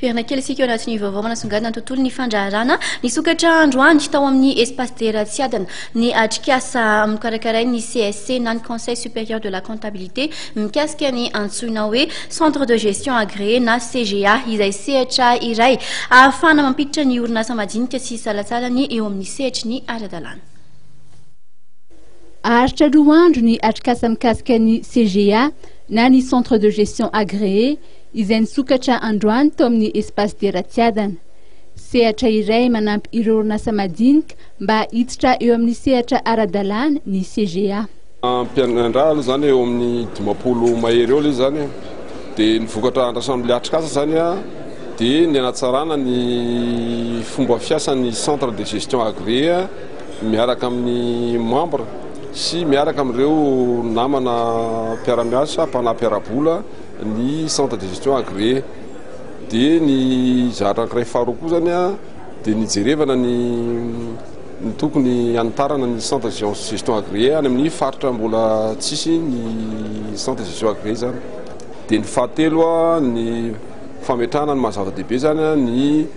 Verina kely isika eo anatin'ny vaovao manasongadina ny tontolo ny fandraharana. Nisokatra androany tao amin'ny Espace Dera Tsiadana ny atrikasa nokarakarain'ny CSC na ny Conseil Supérieur de la Comptabilité mikasika ny antsoina hoe Centre de Gestion Agréé na CGA izay sehatra iray ahafahana mampiditra ny orinasa madinika sy salantsalany eo amin'ny sehatry ny ara-dalàna. Haharitra 2 andro ny atrikasa mikasika ny CGA na ny Centre de Gestion Agréé izay nisokatra androany tao amin'ny Espace Dera Tsiadana. Sehatra iray manampy ireo orinasa madinika mba hiditra eo amin'ny sehatra ara-dalàna ny CGA. Mpiandraha aloha zany eo amin'ny 50 mahery eo ilay izy zany, dia ny vokatra andrasan'ilay atrikasa zany dia ny hanatsarana ny fomba fiasan'ny centre de gestion agréé miaraka amin'ny membre sy miaraka amin'ireo namana mpiara-miasa mpanampy ara-bola ny centre de gestion agréé. Dia ny zavatra anankiray faharoa koa zany dia ny jerevana ny tokony hanitarana ny centre de gestion agréé any amin'ny faritra mbola tsisy ny centre de gestion agréé zany. Dia ny fahatelo ny fametrahana ny maha zava-dehibe zany ny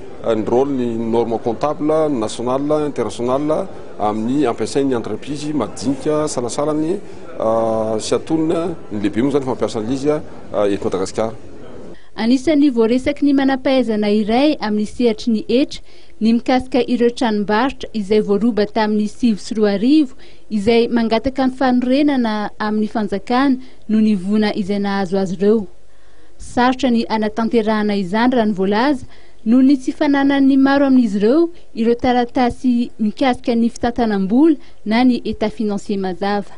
rôle ny norme comptable nationale internationale amin'ny ampiasain'ny entreprise madinika salasalany sy atonina ny lehibe moa zany fampiasana izy eto Madagasikara. Anisan'ny voaresaky ny manam-pahaizana iray amin'ny sehatry ny hetra ny mikasika ireo tranombarotra izay voaroba tamin'ny 2009 izay mangataka ny fanorenana amin'ny fanjakana noho ny voina izay nahazo azy ireo. Sarotra ny hanatanterahana izany raha ny voalaza noho ny tsy fananan'ny maro amin'izy ireo ireo taratasy mikasika ny fitantanam-bola na ny état financier mazava.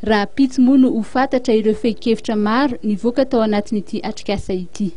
Rahampitso moa no ho fantatra ireo fehin-kevitra maro nivoaka tao anatin'ity atrikasa ity.